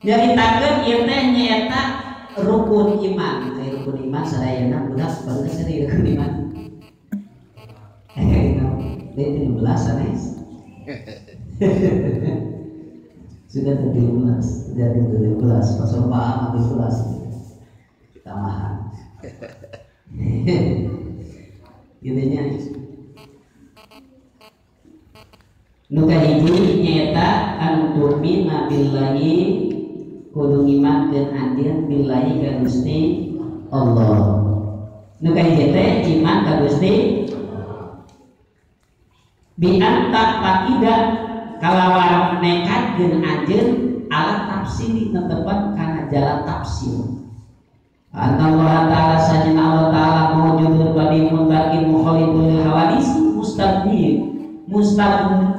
Nyaritakeun ieu teh nyaeta rukun iman. Ai rukun iman sadayana budak baru seri rukun iman. Deui 13 sanes. Sudah 13, jadi 13, pasal 14 tambahan. Intinya nu kahiji nyaeta antumina billahi kudu ngimankeun anjeun billahi ka Gusti Allah. Nu kahiji teh iman ka Gusti bi anta taqida kalawan nekatkeun anjeun ala tafsiri netepan kana jalan tafsir. Anallah ta'ala sajina Allah ta'ala mawjudun qadimun baqin mukhalifun lil hawadis mustaqbil mustaqbil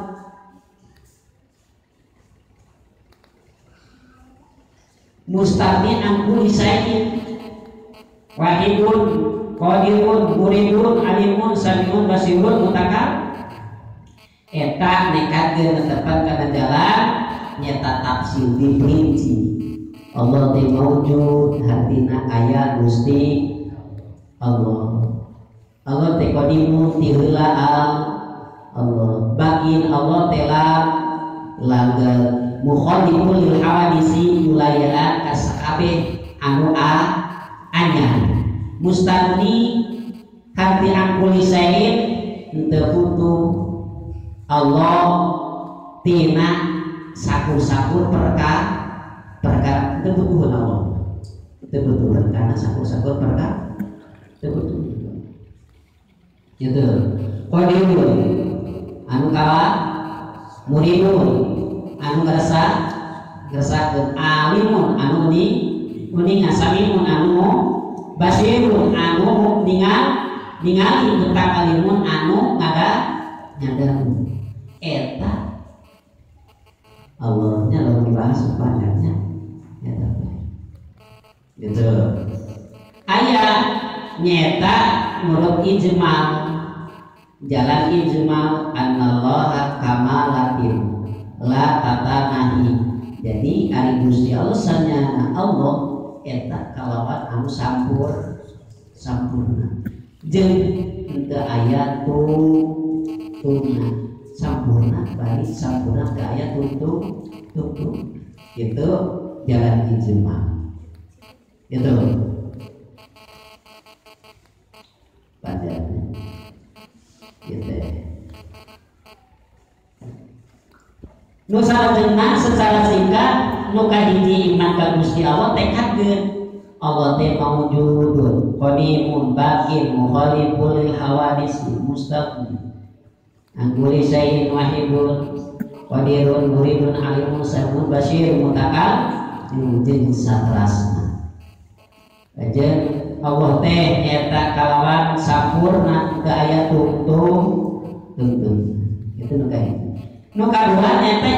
mustaqbil an kulli syai'in wahidun qadirun muridun alimun samiun basirun mutakal eta nekatkeun netepan kana jalan nyata tafsir diperinci. Allah teh maujud hartina aya Gusti Allah. Allah teh qadimun ti heula Allah. Bakin Allah teh langgeng mukhalifun lil hawadisi yulayaan ka sakabeh anu anyar. Mustagni harti angkuli sain henteu butuh Allah tina sakur-sakur perkara perkara itu butuh Allah itu butuh karena sakur-sakur perkara itu butuh gitu. Qadirun anu kawa muridun anu ngerasa ngersakeun alimun anu ni uninga samimun anu basirun anu ningal ningali mutakalimun anu ngada nyadangu eta Allahnya lalu dibahas banyaknya nyata gitu. Aya nyata menurut ijmal jalan ijmal anallaha kamalatin la tatanahi. Jadi ari Gusti Allah sanyana Allah eta kalawan anu sampurna jeung henteu aya tungtungna sampurna bari sampurna teu aya tungtung tungtung gitu jalan ijma gitu panjangnya gitu. Nu salajengna secara singkat nu kahiji iman ka Gusti Allah tekadkeun Allah teh maujudun qadimun baqin mukhalifun lil hawadis mustaqim angkuli syai'in wahidun qadirun muridun alimun samiun basir mutakal jeung satrasna. Jeung Allah teh nyata kalawan sampurna teu aya tungtung tungtung. Itu nu kahiji. Nu kadua nyata